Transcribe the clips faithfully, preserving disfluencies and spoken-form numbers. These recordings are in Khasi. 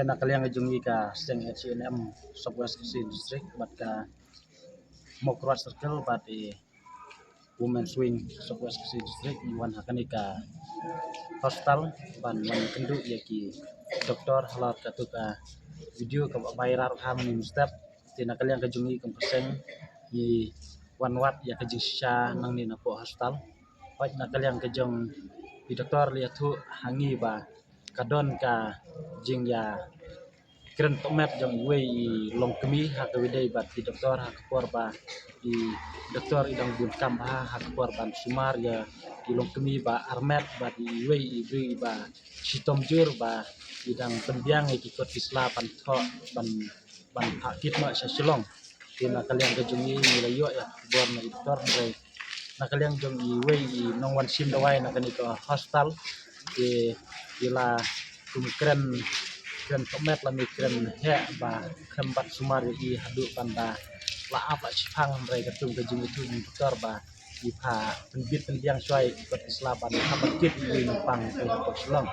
Na ka liang ka jong i ka seng H A N M South West Khasi District bad ka Mawkyrwat Circle bad i Women's Wing South West Khasi District, ngi wan ha kane ka hospital ban wan kynduh ïa ki doktor halor katu ka video kaba viral ha mynstep. Te na ka liang ka jong i kum ka seng ngi wan wad ïa ka jingshisha nangne na poh hospital. Hooid, na ka liang ka jong i doktor la ïathuh ha ngi ba ka don ka jingïakren tohmet jong iwei i longkmie ha kawei de bad i doktor ha ka por ba i doktor i dang bun kam bha ha ka por ban sumar ïa i longkmie ba armet bad iwei i briew iba shitom jur ba i dang pynbiang ïa ki kot ki sla ban thoh ban ban phah kit noh sha Shillong. Te na ka liang ka jong i ngi la ïoh ïa ka khubor na i doktor, hynrei na ka liang jong iwei i nongwan shim dawai na kane ka hospital, te i la kum kren kren tohmet lane kren heh ba khlem bat sumar ïa i haduh ban da la ap la shiphang, hynrei katkum ka jingïathuh jong i doktor ba i phah pynbit pynbiang shuwa ïa ki kot ki sla ban hap ban kit ïa i nongpang ka ha poh Shillong.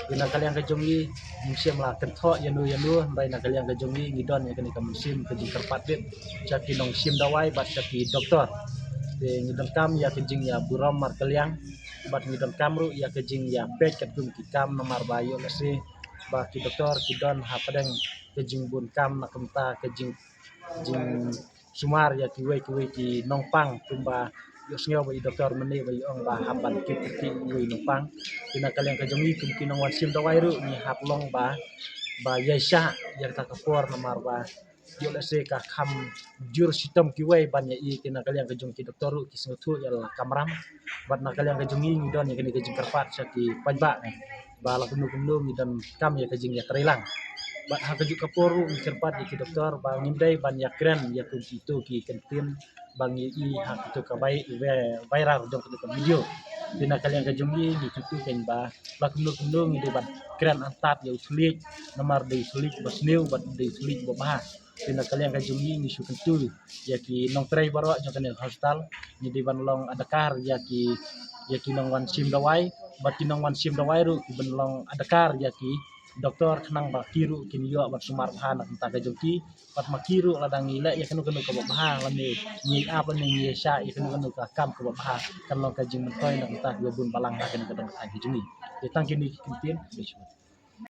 Te na ka liang ka jong i ngim shym la kynthoh ïano ïano, hynrei na ka liang ka jong i ngi don ïa kane ka mynsiem ka jingkyrpad beit sha ki nongshim dawai bad sha ki doktor. Te ngi donkam ïa ka jingïaburom markylliang bad ngi donkam ruh ïa ka jingïapeit katkum ki kam, namar ba ïoh lehse ba ki doktor ki don hapdeng ka jingbun kam na kumta ka jing jing sumar ïa kiwei kiwei ki nongpang, kumba ïohsngew ba i doktor mynne ba i ong ba hap ban kit kyrkieh iwei i nongpang. Te na ka liang ka jong i kum ki nongwan shim dawai ruh ngi hap long ba ba ïaishah ïa kata ka por, namar ba ïoh lehse ka kham jur shitom kiwei ban ïa i. Te na ka liang ka jong ki doktor ruh ki sngewthuh ïa la kamram. Bad na ka liang ka jong i ngi don ïa kane ka jingkyrpad sha ki paidbah ba la kumno kumno ngi donkam ïa ka jingïatreilang. Bad ha kajuh ka por ruh ngi kyrpad ïa ki doktor ba ngim dei ban ïakren ïa kum kito ki kyntien ba ngi i ha kito ka bai, bai, viral jong kito ka video. Te na ka liang ka jong i ngi kyntu kein ba la kumno kumno ngi dei ban kren antad ïa u thylliej, namar dei u thylliej ba sniew bad dei u thylliej ba bha. Te na ka liang ka jong i ngi shu kyntu ïa ki nongtrei baroh jong kane ka hospital, ngi dei ban long adakar ïa ki ïa ki nongwan shim dawai bad ki nongwan shim dawai ruh ki ban long adakar ïa ki doktor khnang ba ki ruh kin ïoh ban sumar bha na ka bynta ka jong ki. Bad ma ki ruh lada ngi leh ïa kano kano kaba bha lane ngi ap lane ngi ïaishah ïa kano kano ka kam kaba bha, kan long ka jingmyntoi na ka bynta kiba bun balang ha kane ka dong ka thaiñ ka jong ngi. Te tang kine ki kyntien.